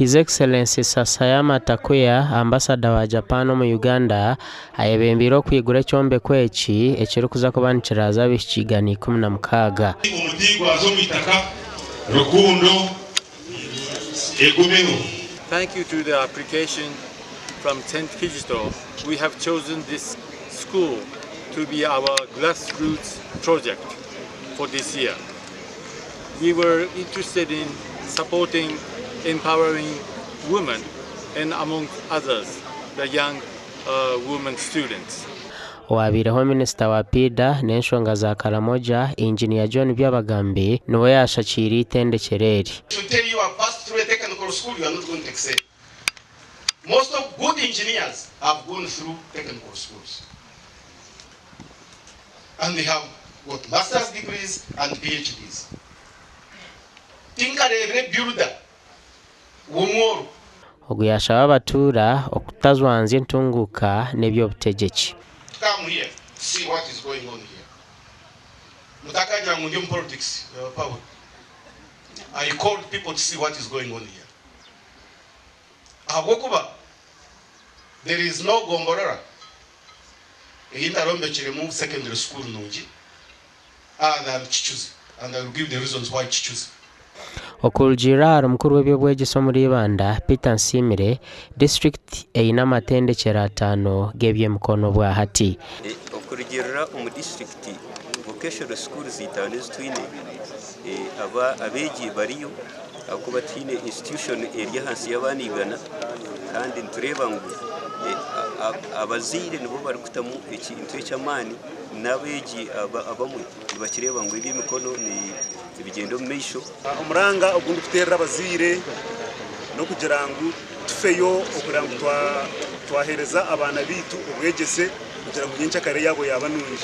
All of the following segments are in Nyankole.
His Excellency Sasayama Takuya, Ambasada wa Japan omu Uganda ayebembeire okwigura ekyombeko eki ekirikuza kuba nikiraaza abaishiki 116. Omuti gwaza omu itaka, rukundo egumeho. Thank you to the application from St. Kizito, we have chosen this school to be our grassroots project for this year. We were interested in supporting empowering women and among others the young uh, women students. Owabaireho minisita wa Piida n'enshonga za Karamoja, Inginiya John Byabagambi niwe yaashakiire eitendekyero eri. To tell you have passed through a technical school you are not going to excel. Most of good engineers have gone through technical schools and they have got masters degrees and PhDs. Tinkareebire builder w'omworo. Ogu yaashaba abatuura okutazwanzya entunguuka n'eby'obutegyeki. Come here to see what is going on here. Mutakagira ngu ndi omu politics, Paul. I called people to see what is going on here. Ahabw'okuba there is no gomborora ei ntarombekiremu secondary school nungi other than Kicuzi and I will give the reasons why Kicuzi. Okurugiirira ahari mukuru w'eby'obwegyese omuri Ibanda, Peter Nsiimire, disiturikiti eine amatendekyero ataano g'eby'emikono obwahati. Okurugiirira omu disiturikiti, vocational schools itaano ezi twine, abeegi bariyo ahabw'okuba tihaine institution eri ahansi y'abaana igana kandi nitureeba ngu abazaire nibo barikutamu ekintu eky'amaani n'abeegi abamwe nibakireeba ngu eby'emikono nibigyenda omu maisho. Omuranga ogu ndikuteerera abazaire n'okugira ngu tufeyo okureeba ngu twaheereza abaana baitu obwegyese kugira ngu nyenkyakare yaabo yaaba nungi.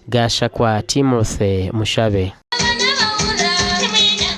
Gashakwa Timothy Mushabe.